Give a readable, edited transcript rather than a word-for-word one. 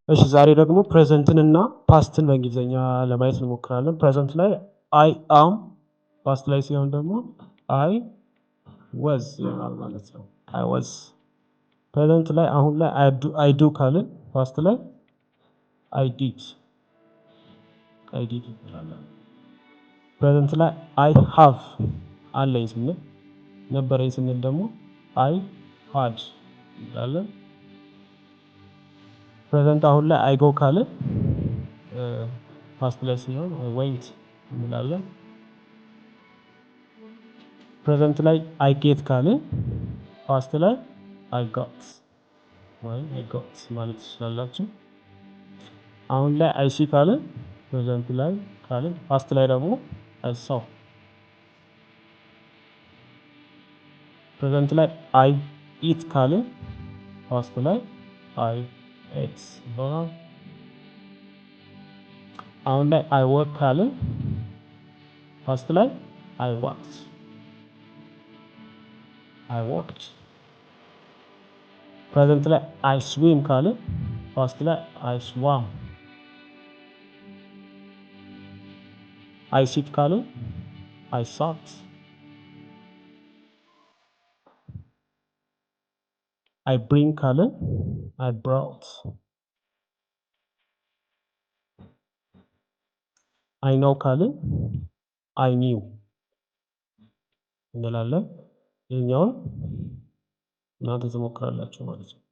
እሺ ዛሬ ደግሞ present ን እና past ን በእንግሊዝኛ ለማየት እንሞክራለን። Present ላይ I am፣ past ላይ ሲሆን ደግሞ I was ይሆናል ማለት ነው። I was። Present ላይ አሁን ላይ I do ካልን past ላይ I did፣ I did እንላለን። Present ላይ I have አለኝ ስንል፣ ነበረኝ ስንል ደግሞ I had እንላለን። Present አሁን ላይ I go ካልን past ላይ ሲሆን I went እንላለን። Present ላይ I get ካልን past ላይ I got ወይም I got ማለት ትችላላችሁ። አሁን ላይ I see ካልን፣ present ላይ ካልን፣ past ላይ ደግሞ I saw። Present ላይ I eat ካልን past ላይ I ate ይሆናል። አሁን ላይ I work ካልን past ላይ I worked፣ I worked። Present ላይ I swim ካልን past ላይ I swam። I sit ካልን I sat። I bring ካልን I brought። I know ካልን I knew እንላለን። ይህኛውን እናንተ ትሞክራላችሁ ማለት ነው።